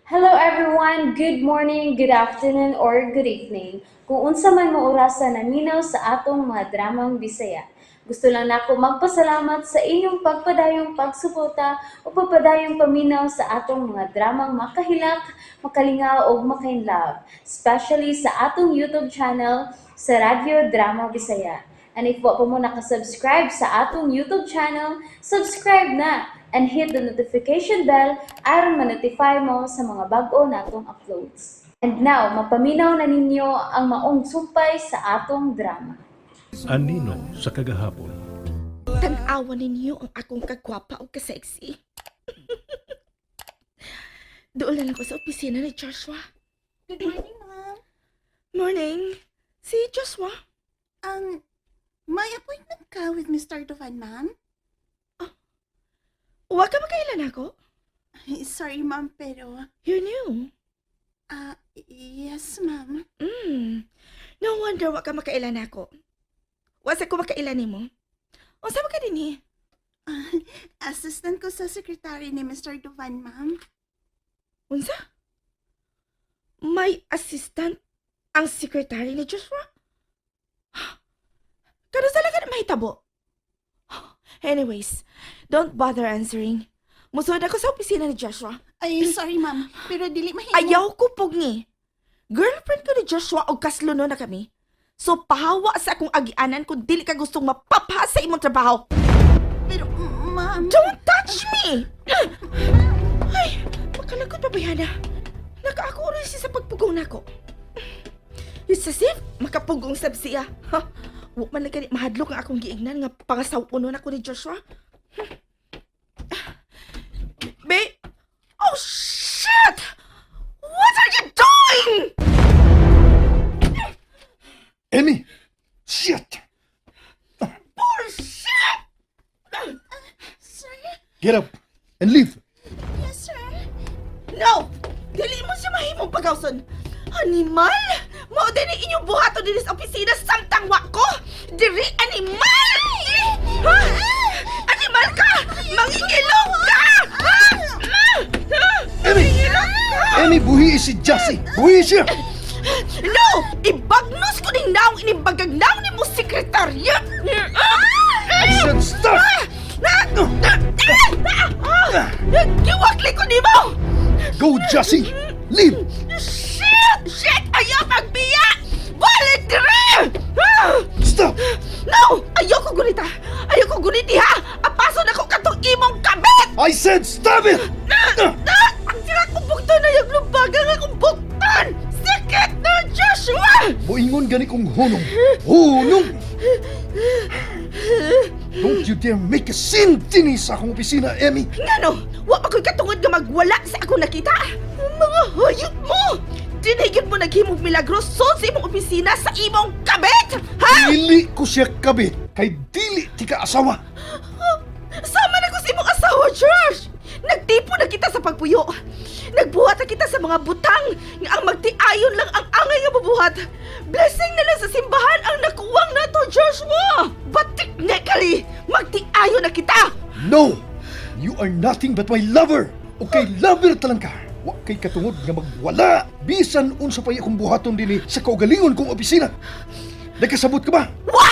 Hello everyone! Good morning, good afternoon, or good evening. Kung unsa man mo orasa naminaw sa atong mga dramang Bisaya. Gusto lang nako magpasalamat sa inyong pagpadayong pagsuporta o pagpadayong paminaw sa atong mga dramang makahilak, makalingaw ug makainlove, especially sa atong YouTube channel sa Radyo Drama Bisaya. And if wa pa mo nakasubscribe sa atong YouTube channel, subscribe na and hit the notification bell aron ma-notify mo sa mga bag-o natong uploads. And now, mapaminaw na ninyo ang maong sumpay sa atong drama. Anino sa kagahapon. Tan-awa ninyo ang akong kagwapa o kasexy. Doon lang ako sa opisina ni Joshua. Good morning, ma'am. Morning. Si Joshua? May appointment ka with Mr. Dovan, ma'am? Wa ka makaila nako? Sorry, ma'am, pero You're new. Ah, yes, ma'am. No wonder wa ka makaila nako. Wa sa ko makaila nimo. Unsa man ka dinhi? Assistant ko sa secretary ni Mr. Dovan, ma'am. Unsa? May assistant ang secretary ni Joshua? Kanus-a lang na mahitabo? Anyways, don't bother answering. Musulod ako sa opisina ni Joshua. Ay, sorry, ma'am, pero dili mahimo. Ayaw ko pugni. Girlfriend ko ni Joshua og kasluno na kami. So pahawa sa akong agianan kung dili ka gustong mapapha sa imong trabaho. Pero, ma'am. Don't touch me! Ay, makalagot pa bayana. Nakaako rin siya sa pagpugong nako. It's as if makapugong sab siya. Ha? Wa man lang gani mahadlok ang akong giingnan nga pangasaw-unon ako ni Joshua. Babe! Oh, shit! What are you doing? Emmy! Shit! Bullshit! Sir? Get up and leave! Yes, sir. No! Dili mo siya mahimong pagawson. Animal! Mao din inyong buhaton dinhi sa opisina samtang wa ko! Diri animal! Ha? Animal ka! Mangingilong ka! Ha? Ha? Emmy! Mangingilong ka! Emmy, buhi si Jassy! Buhi siya! No! Ibagnos ko ning naong inimbagag naong ni mo sekretarya! I said stop! Giwakli ko nimo! Go, Jassy! Leave! Shit! Shit! Ayaw pagbiya! Balik dire! Stop! No! Ayoko gunita! Ayoko guniti ha! Apaso na ko katong imong kabit! I said stop it! Ang sira kong bukton na yung lubagang akong bukton! Sakit na, Joshua! Moingon gani kong hunong! Hunong! Don't you dare make a scene dinhi sa akong opisina, Emmy! Ngano? Wa pa ko'y katungod nga magwala sa akong nakita! Mga hayop mo! Dinhi gyud mo naghimog milagro sa imong opisina sa imong kabit! Ha? Dili ko siya kabit kay dili ti ka asawa. Sama na ko sa imong asawa, Josh! Nagtipo na kita sa pagpuyo. Nagbuhat na kita sa mga butang nga ang magtiayon lang ang angay nga bubuhat. Blessing na lang sa simbahan ang nakuwang nato, Joshua! But technically, magtiayon na kita! No! You are nothing but my lover! Okay, lover talang ka! Wa kay katungod nga magwala! Bisan unsa pa'y akong buhaton dinhi sa kaugalingon kong opisina! Nakasabot ka ba? Wa!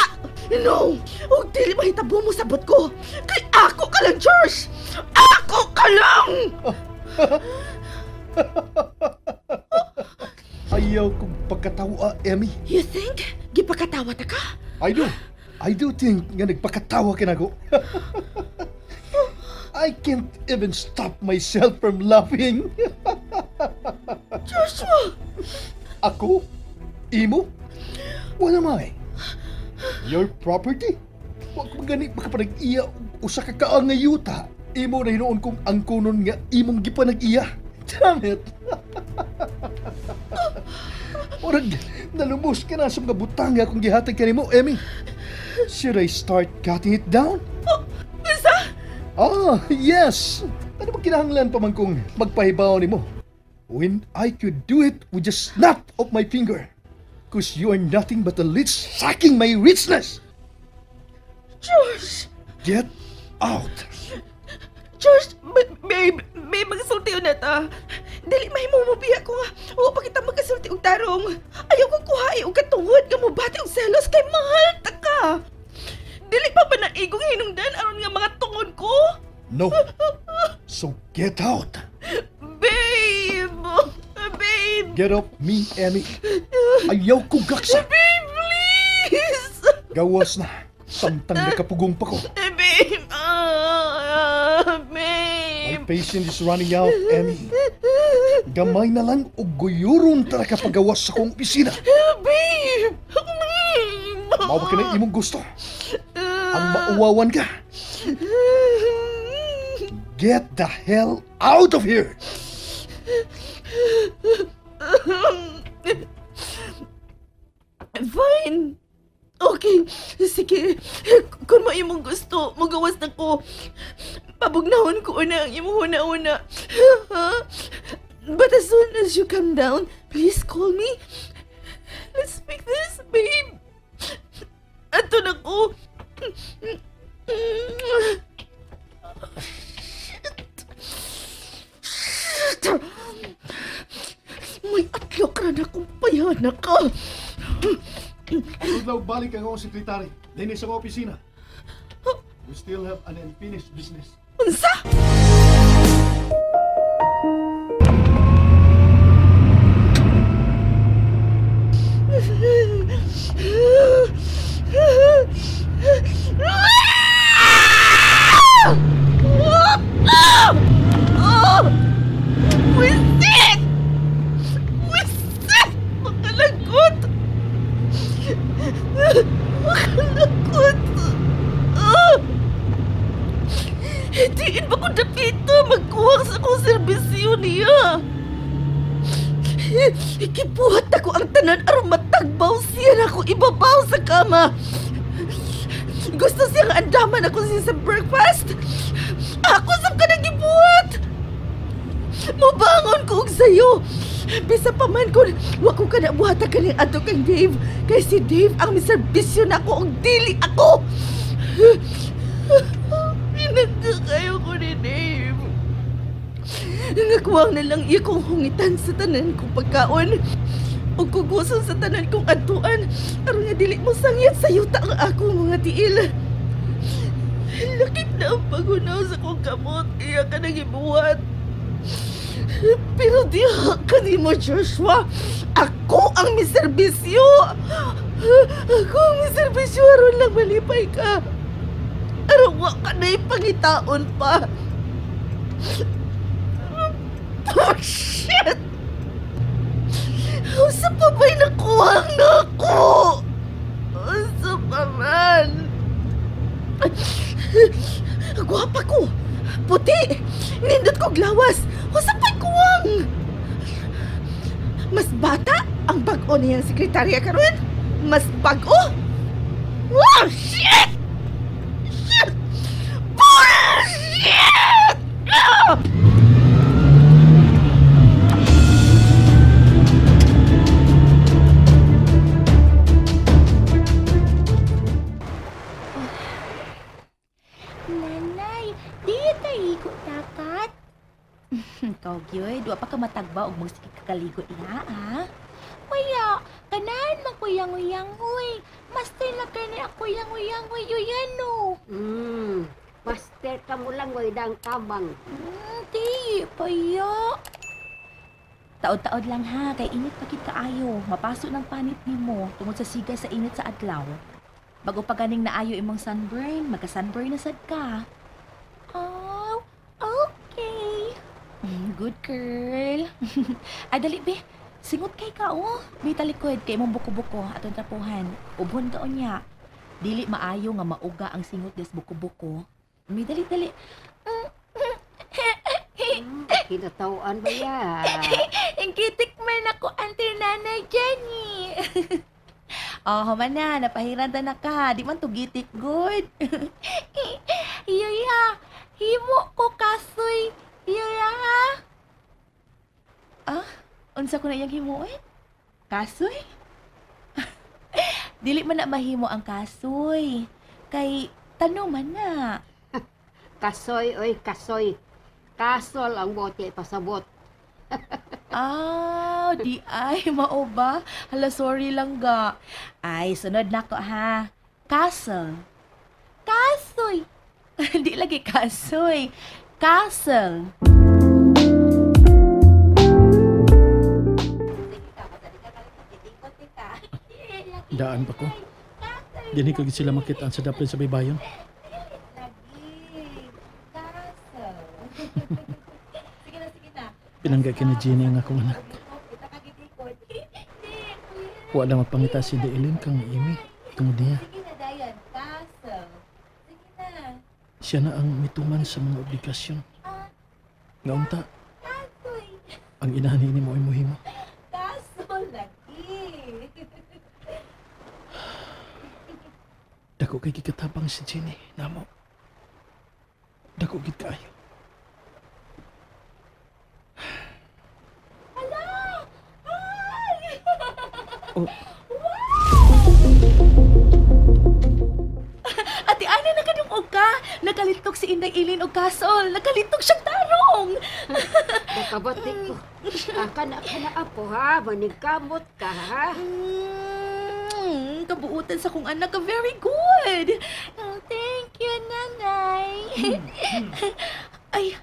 No! Ug dili mahitabo mo sabot ko! Kay ako ka lang, Josh! Ako ka lang! Ayaw kong pagkatawa, Emmy. You think? Gipakatawa ta ka? I do. I do think nga nagpakatawa ka nako. I can't even stop myself from laughing. Joshua! Ako? Imo? What am I? Your property? Wa ko gani makapanag-iya og usa ka kaang nga yuta. Imo na hinuon kong angkonon nga imong gipanag-iya. Damn it! Murag, nalumos ka na sa mga butang nga akong gihatag kanimo, Emmy. Should I start cutting it down? Unsa? Ah, yes! Ano ba kinahanglan pa man kong magpahibaw nimo? When I could do it with just snap of my finger. 'Cause you are nothing but a leech sucking my richness. Josh! Get out! Josh, babe, babe, magsultiyo na ta. Dili mahimo mo biya ko nga. Wa pa kita magkasulti og tarong. Ayaw ko kuhae og katungod nga mobati og selos kay mahal ta ka. Dili pa ba naigong hinungdan aron nga mga tungod ko? No. So get out. Babe! Babe! Get up me, Emmy. Ayaw ko gaksa. Babe, please! Gawas na. Samtang nakapugong pa ko. Babe! Ah, My babe! patience is running out, Emmy. Gamay na lang og guyuron tara ka pagawas sa kong opisina. Babe! Babe! Mao ba ka na imong gusto? Ang mauwawan ka. Get the hell out of here! Fine. Okay, sige. Kung mo imong gusto, magawas na ko. Pabugnahon ko una ang imong huna-huna. But as soon as you come down, please call me. Let's make this, babe. Ato na ko. Shit! May atlok na akong payana ka. Daw balik ang akong sekretary. Dinhi sa akong opisina. We still have an unfinished business. Unsa? Wisit! Wisit! Makalagot! Makalagot! Ah! Diin ba ko dapita magkuha sa akong serbisyo niya? Ikipuhat ako ang tanan aron matagbaw siya na ako ibabaw sa kama. Gusto siya nga andaman ako siya sa breakfast. Ako sa ka nagibuhat. Mubangon ko og sayo. Bisa pa man kun wa ko ka nabuhata kaning adto kang Dave. Kay si Dave ang miserbisyo nako og dili ako. Pinagkakayo ko ni Dave. Ngakuwang na lang iya kong hungitan sa tanan kong pagkaon. O kuguson sa tanan kong adtuan. Aron nga dili mo sangyat sa yuta ang akong mga tiil. Lakip na ang paghunaw sa kong kamot. Iya ka nang ibuhat. Pero diha ka nimo, Joshua. Ako ang miserbisyo. Ako ang miserbisyo. Aron lang malipay ka. Aron wa ka na ipangitaon pa. Oh, shit! Usa pa ba'y nakuha na ako? Usa pa man? Gwapa ko! Puti! Nindot kog lawas! Usa pa'y kuwang! Mas bata ang bag-o niyang sekretarya karon? Mas bag-o? Wow, shit! Shit! Bullshit! Ah! Nanay, di tayo dapat. Ikaw, Gyoy, duwa pa ka matagba og magsikig kakaligo iha, ha? Wala, kanahan man ko yang-yang-huy. Master na kani ako yang-yang-huy yuyan no. Master ka mo lang, way dang tabang. Di, payo. Taod-taod lang ha, kay init pa kit kaayo. Mapaso ng panit nimo tungod sa siga sa init sa adlaw. Bago pa ganing naayo imong sunburn, magka-sunburn na sad ka. Oh, okay. Good girl. Ay, dali be. Singot kay ka, oh. May talikod kay imong buko-buko atong trapuhan. Ubon ka unya. Dili maayo nga mauga ang singot des buko-buko. May dali dali. Kinatawaan ba ya? Ingkitik man ako, Auntie Nanay Jenny. Oh, human na, napahiranda na ka. Di man tugitik good. Yuya, himo ko kasoy. Yuya ha? Ah, unsa ko na iyang himuon? Kasoy? Dili man na mahimo ang kasoy. Kay tanong man na. Kasoy, oy, kasoy. Kasol ang bote, pasabot. Ah, di ay, mao ba? Hala, sorry lang ga. Ay, sunod na ko ha. Castle. Kasoy. Di lagi kasoy. Castle. Daan ba ko? Dini ko gid sila makitaan sa daplin sa baybayon. Sige na, sige na. Pinanggay kini Jenny ang akong anak. Kita ka gitikod. Wala mapangita si Deilin kang Amy. Tungod niya. Sige na, Dayan. Castle. Sige na. Siya na ang mituman sa mga obligasyon. Nga unta, ang inahan ni mo ay muhimo. Castle lagi. Dako kay gikatabang si Jenny namo. Dako gid kaayo. Oh, Ate Ana, nakadungog ka. Nakalitok si Inday Ilin og castle. Nakalitok siyang tarong. Nakabati ko. Kana kana apo ha, manigkamot ka ha. Kabuutan sa kong anak ka. Very good. Oh, thank you, nanay. Ay,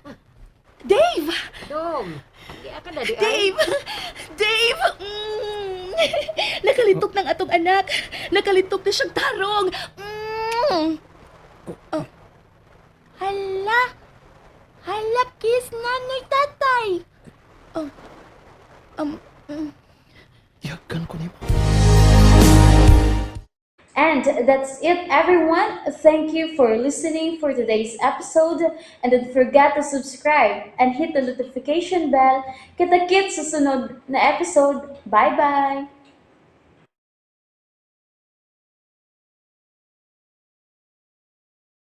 Dave! Dong. Di ka na di ay. Dave! Dave! Nakalitok ng atong anak. Nakalitok na siyang tarong. Hala! Hala, kiss nanay tatay. Yagan ko nimo. And that's it, everyone. Thank you for listening for today's episode. And don't forget to subscribe and hit the notification bell. Kita-kits sa sunod na episode. Bye-bye!